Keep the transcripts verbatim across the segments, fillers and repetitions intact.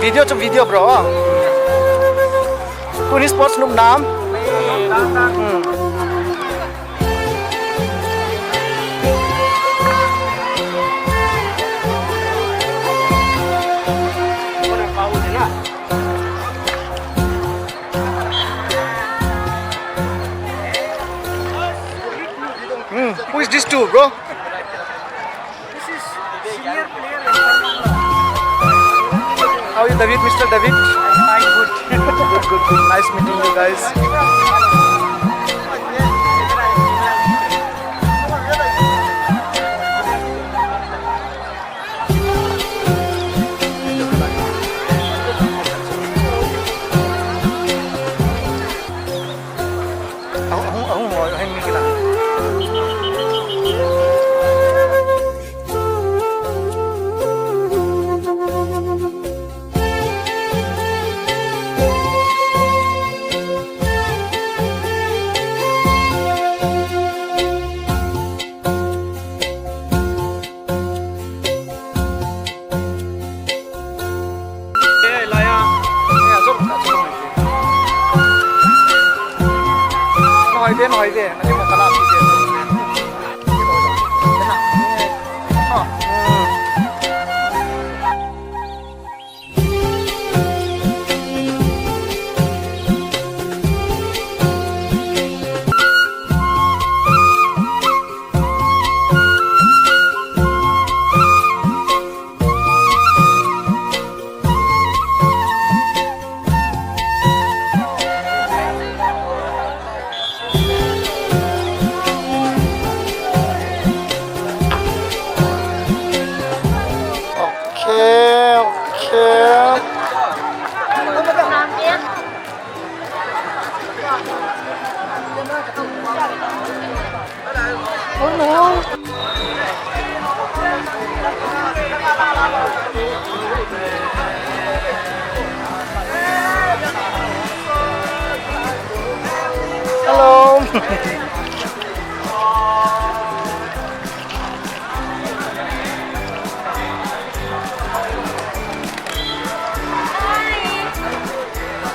Video chu video, bro. Tuni sports nop nam? Hmm. Hmm. Who is this two, bro? This is senior player. How are you, David, Mister David? I'm good. Good, good, good. Nice meeting you guys. Ahung, ahung, ahung, ahung, ahung, ahung. Okay, okay. Hello.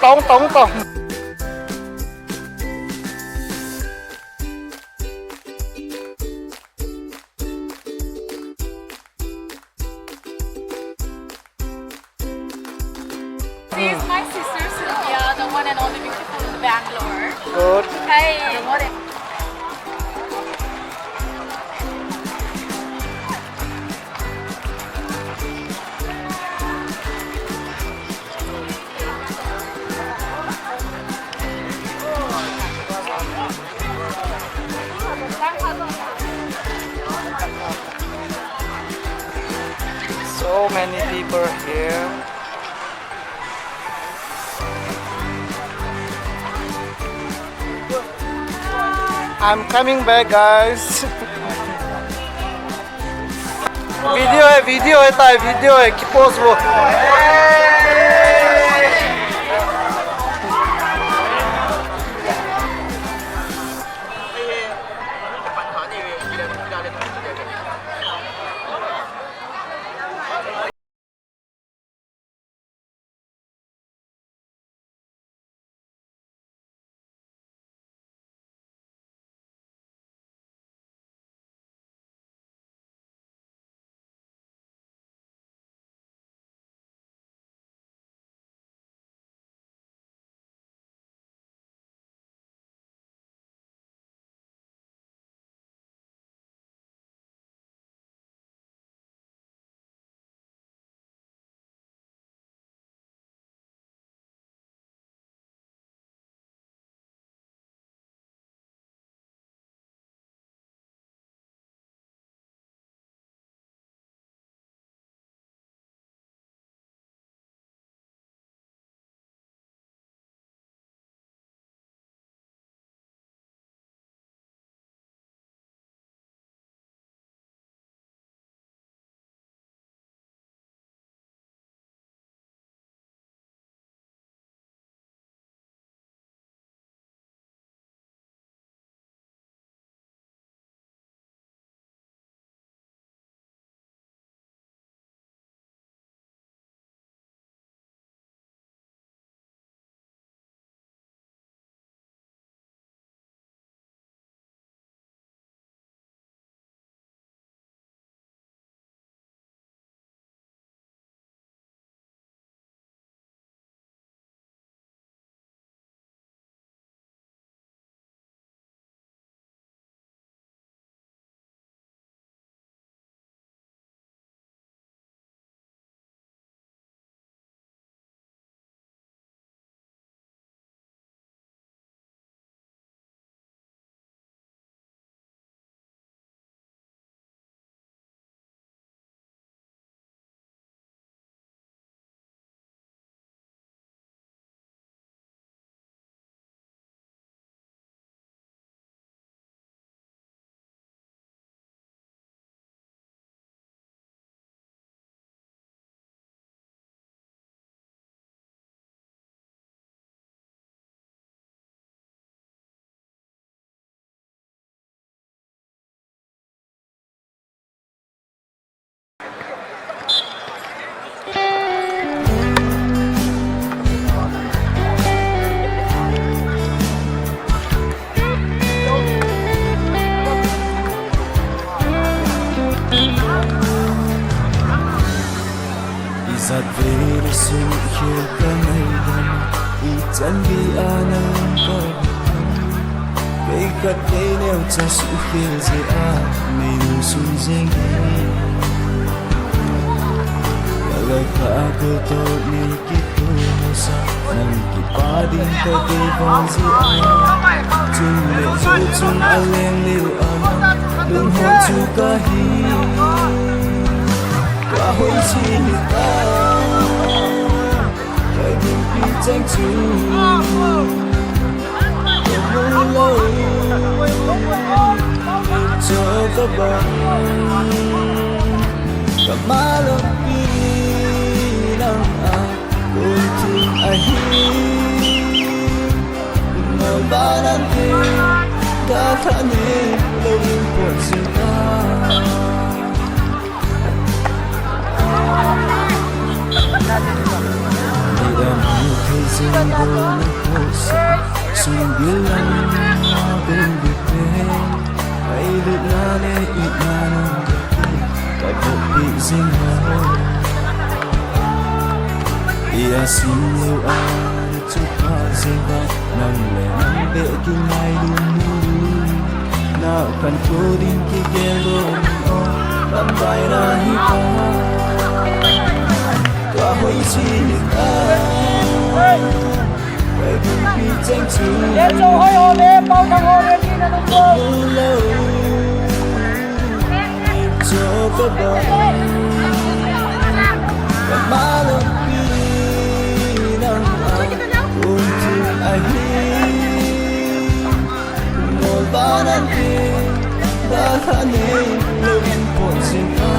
Tong, tong, tong. This is my sister Sylvia, the one and only beautiful in Bangalore. Good. Hi. So many people here. I'm coming back, guys. Video hai, video hai, tai, video hai, ki post wo. Khatvei le sung khel ka ngaidam, ichan gei a na um ka, kei khatvei neocha sung khel jeh a nei lungsung jeng e. Ka lai kha a kol toh nei kitoh sa, nang kipa ding ka dei val jeh a. Chun le jou chun a leng leu a, lung hon chu ka hi. Ka hoi chi ni ta, ka gimpi cheng chu ka mu lou. Cho ka bang, ka ma lou pi nang a, kun thim ahi. Mo ba nan te, ka kha ni lou in pon sin ta. Sunggil lang a baby pen, ai lut na le it na nung ka ti, ka vot pi zing ho. Ia sim lo a, chu pa zing ba, nang le nang be ki ngai lum lum. Na kan ko ding ki gel do ni o, kan bai na hi ta. Ka hoi chi ni ta. Ka gimpi cheng chu. Ye chong hoi o le, pau thang o le, ni na nung ko. Lo. Cho ka bang, ka ma lou pi nang a, kun thim ahi. Mo ba nan te, ba kha ni lou in pon sin ta.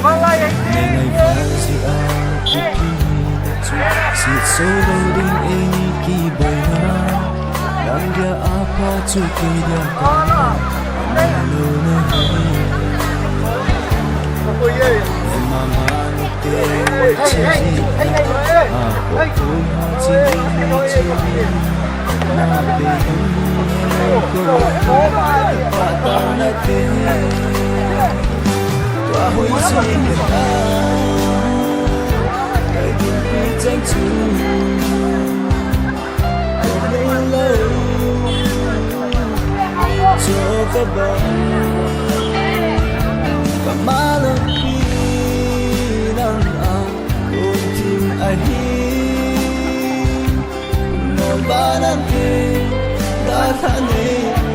Ngai val jeh a, ipi ni chu, sit so lou ding eini kiboina. Nang dia a pha chu kei dia ka na lou na hi. Mama ni te, chi ni a, ko ko ha chi ni chu. Ahi. Mo ba nan te, da kha ni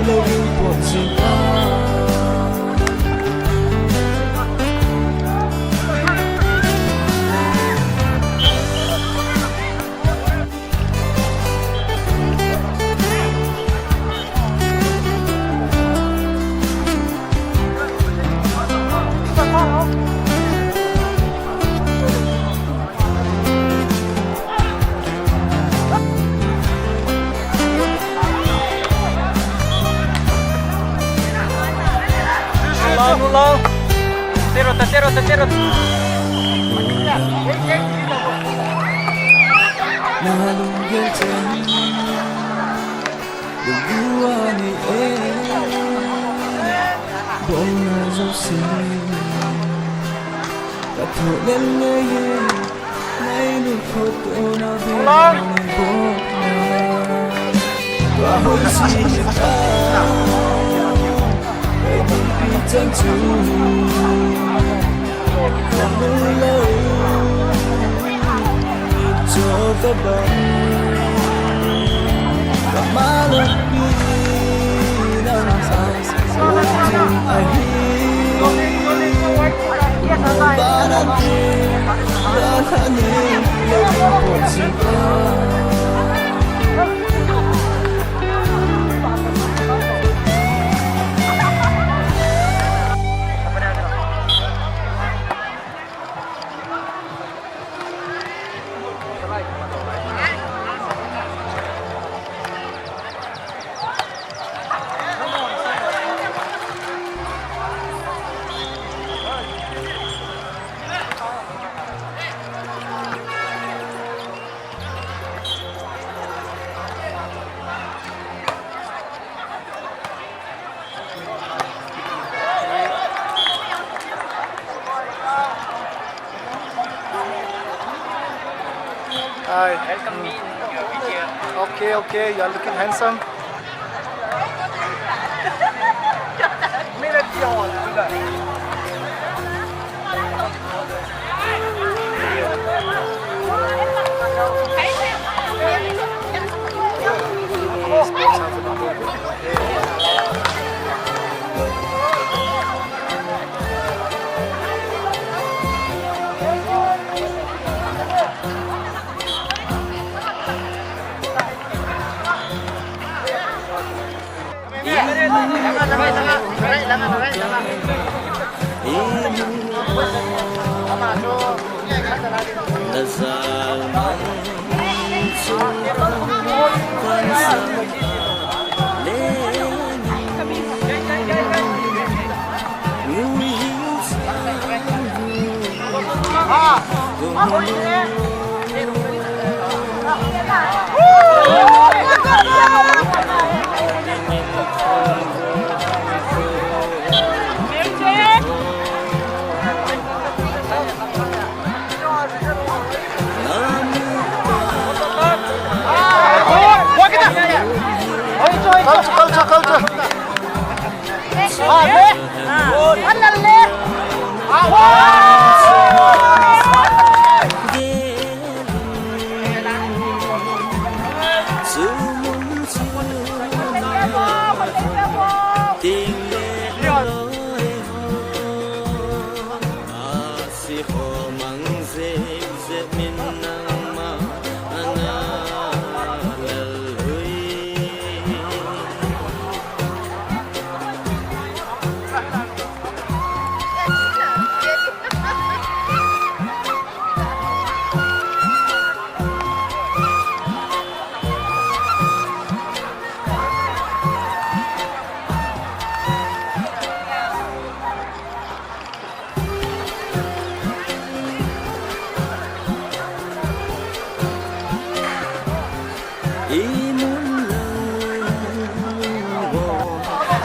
lou in pon sin ta. Nulou, nulou. Tero ta, tero ta, tero ta. Na lunggel chen. Lungua ni e. Bong na jo si. Ka tho len le ye. Welcome me in your video. Okay, okay, you are looking handsome. Culture, culture, culture.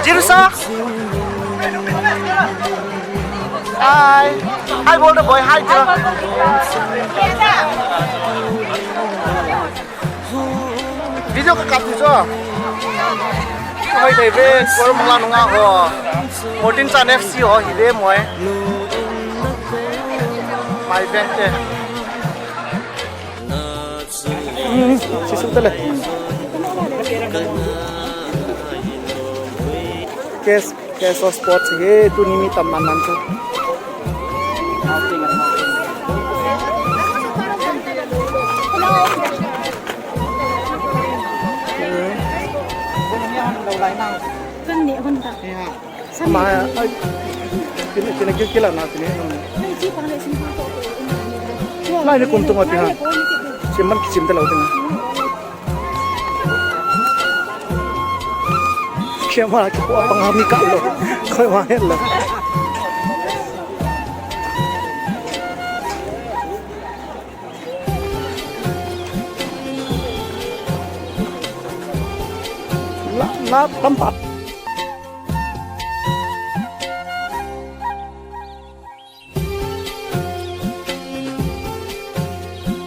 Jirsa. Hi. Hi, bol de boy. Hi, Jirsa. Video ka kap chu. Hoi thei ve, Koramangala nunga ho. Fourteen Chan F C ho hi ve moi. Mai veng te. Hmm, si su tale. Kes. Keso sports hi tuni mi tam man man chu. Kan ni hon ta. Ma, ai, kina, kina, kila na, kina. Lai ni kum tu ma pi ha. Sim man kisim ta lo tu. Camera kipo pang ha mi kap lou. Koi vang het lou. La, la, tampa.